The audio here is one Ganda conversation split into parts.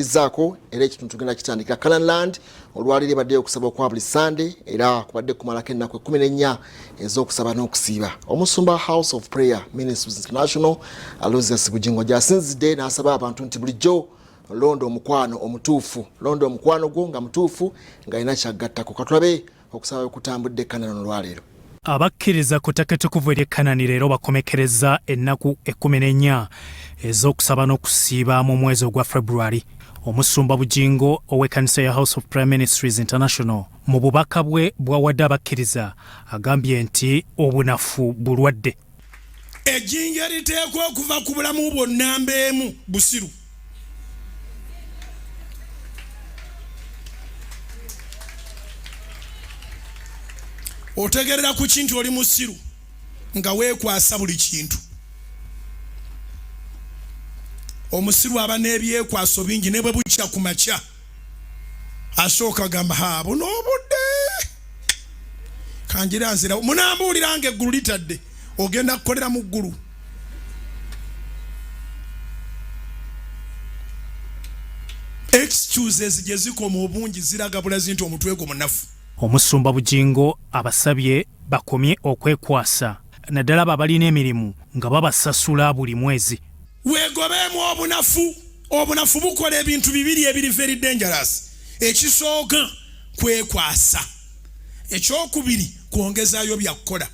Zaako era ekitundu tugenda kitandikira Canaan Land. Olwaleero ebaddeyo okusaba okwa buli Sande, era kubadde kumalako ennaku 14 ez'okusaba n'okusiiba. Omusumba House of Prayer Ministries International Aloysius Bugingo gy'asinzidde n'asaba abantu nti bulijjo londa omukwano omutuufu, londa omukwano gwo nga mutuufu, ng'alina kyaggattako. Katulabe okusaba kutambudde Canaan olwaleero. Abakkiriza ku ttaka ettukuvu ery'e Kanani leero bakomekereza ennaku 14 ez'okusaba n'okusiiba mu mwezi ogwa February. Omusumba Bugingo ow'ekkanisa ya House of Prayer Ministries International mu bubaka bwe bw'awadde abakkiriza agambye nti obunafu bulwadde. Ejjinja eriteekwa okuva ku bulamu bwo nnamba emu busiru. Otegerera ku ki nti oli musiru? Nga weekwasa buli kintu. Omusiru aba n'ebyekwaso bingi, ne bwe bukya ku makya asooka gamba, ha, buno obudde kanjira nzira munambuulira nga eggulu litadde. Ogenda kukolera mu ggulu. Excuses gye zikoma obungi ziraga bulazi nti omutwe gwo munafu. Omusumba Bugingo abasabye bakomye okwekwasa, naddala abo abalina emirimu nga babasasula buli mwezi. Weegobeemu obunafu. Obunafu bukola ebintu bibiri ebiri very dangerous. Ekisooka kwekwasa, ekyokubiri kwongezaayo bya kukola.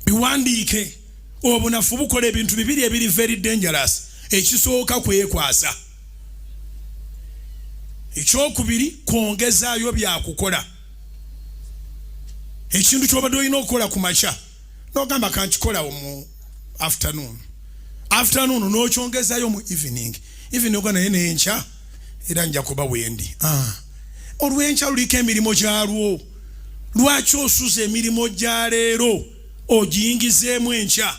Biwandiike. Obunafu bukola ebintu bibiri ebiri very dangerous. Ekisooka kwekwasa, ekyokubiri kwongezaayo bya kukola. Ekintu ky'obadde olina okukola ku makya n'ogamba kankikola mu afternoon, afternoon n'okyongezayo mu evening, evening oga naye n'enkya era nja kuba wendi. Olw'enkya luliko emirimu gyalwo. Lwaki osuza emirimu gya leero ogiyingizeemu enkya?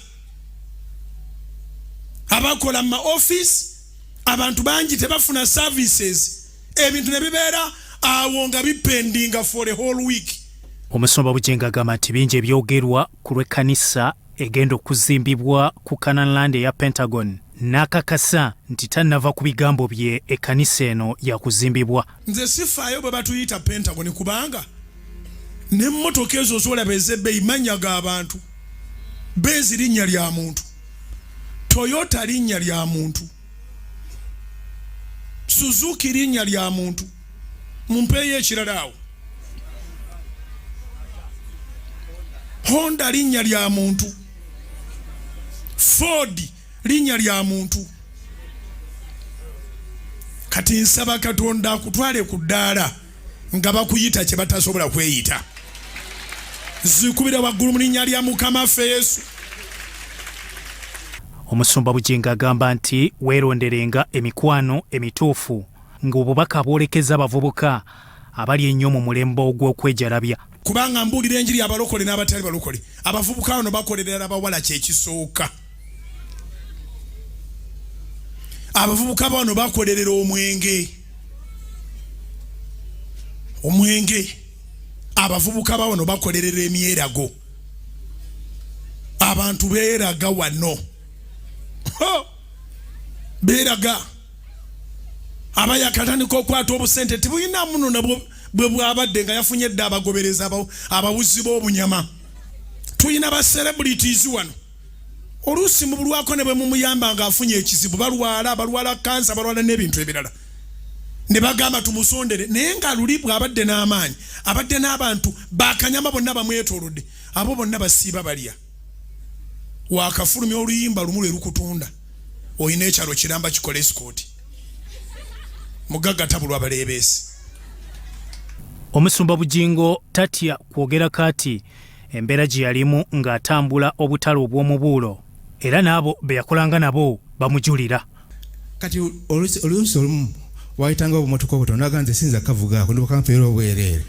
Abakola mu ma office, abantu bangi tebafuna services, ebintu ne bibeera awo nga bipendinga for a whole week. Omusumba Bugingo agamba nti bingi ebyogerwa ku lw'ekkanisa egenda okuzimbibwa ku Canaan Land eya Pentagon, n'akakasa nti tannava ku bigambo bye, ekkanisa eno yakuzimbibwa. Nze sifaayo bwe batuyita Pentagon, kubanga n'emmotoka ezo z'olaba ez'ebbeeyi mannya g'abantu. Benz linnya lya muntu, Toyota linnya lya muntu, Suzuki linnya lya muntu. Mumpeeyo ekirala awo. Honda linnya lya muntu, Ford linnya lya muntu. Kati nsaba Katonda akutwale ku ddaala nga bakuyita kye batasobola kweyita. Zikubira waggulu mu linnya lya Mukama ffe Yesu. Omusumba Bugingo agamba nti weeronderenga emikwano emituufu, ng'obubaka abwolekeza abavubuka abali ennyo mu mulembe ogw'okwejalabya. Kubanga mbuulira enjiri abalokole n'abatali balokole. Abavubuka bano bakolerera bawala kyekisooka. Abavubuka bano bakolerera omwenge. Omwenge. Abavubuka bano bakolerera emyerago. Abantu beeraga wano. Beeraga. Aba yakatandika okukwata obusente tebulina muno nabwo bwe bwabadde nga yafunye dda abagoberezi abawuzi b'obunyama. Tulina ba celebrities wano, oluusi mubulwako ne bwe mumuyamba ng'afunye ekizibu, balwala, balwala kansa, balwala n'ebintu ebirala, ne bagamba tumusondere, naye nga luli bw'abadde n'amaanyi abadde n'abantu bakanyama bonna bamwetoolodde, abo bonna basiiba balya. Wakafulumya oluyimba lumu lwe lukutunda, olina ekyalo kiramba kikola esikooti, mugagga tabulwa baleebeesi. Omusumba Bugingo tatya kwogera kaati embeera gye yalimu ng'atambula obutale obw'omubuulo, era n'abo be yakolanga nabo bamujulira. Kati oluusi olumu wayitanga obumotoka obutono, naga nze sinza kavugaako ndibukampeera obwereere,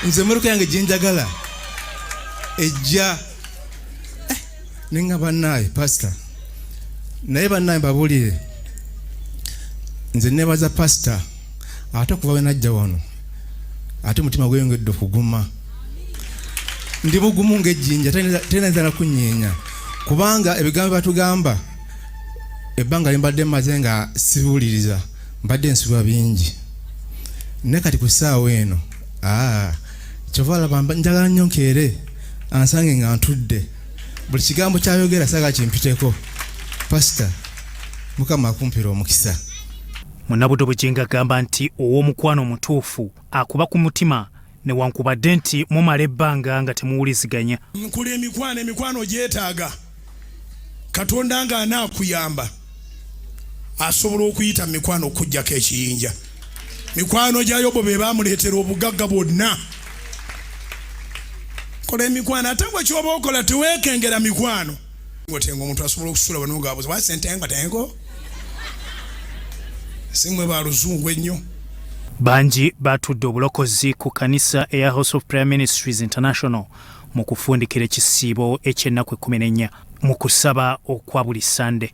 nze emmotoka yange gye njagala ejja. Nenga bannaaye pasita, naye bannaaye mbabuulire, nze nebaza pasita, ate okuva we najja wano ate omutima gweyongedde okuguma. Ndi bugumu ng'ejjinja, tayinza na kunyeenya, kubanga ebigambo batugamba ebbanga limbadde mmaze nga sibiwuliriza. Mbadde nsubwa bingi naye kati ku ssaawa eno aa kyova olaba njagala nnyo nkeere ansange nga ntudde buli kigambo kyayogera saagala kimpiteko. Pasita, Mukama akumpira omukisa. Munnabuddu Bugingo agamba nti ow'omukwano omutuufu akuba ku mutima newankubadde nti mumala ebbanga nga temuwuliziganya. Nkula emikwano, emikwano ogyetaaga. Katonda nga anaakuyamba asobola okuyita mu mikwano okukuggyako ekiyinja. Mikwano gya Yobo be baamuleetera obugagga bwonna. Kola emikwano ate gwe kyoba okola teweekengera mikwano. Tengo omuntu asobola okusula wano ng'abuuza wa sentengo tengo si mwe ba luzungu ennyo. Bangi batudde obulokozi ku kkanisa eya House of Prayer Ministries International mu kufundikira ekisiibo eky'ennaku 14 mu kusaba okwa buli Ssande.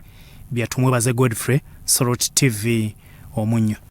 Bya Tumwebaze Godfrey, Soroti TV, Omunnyo.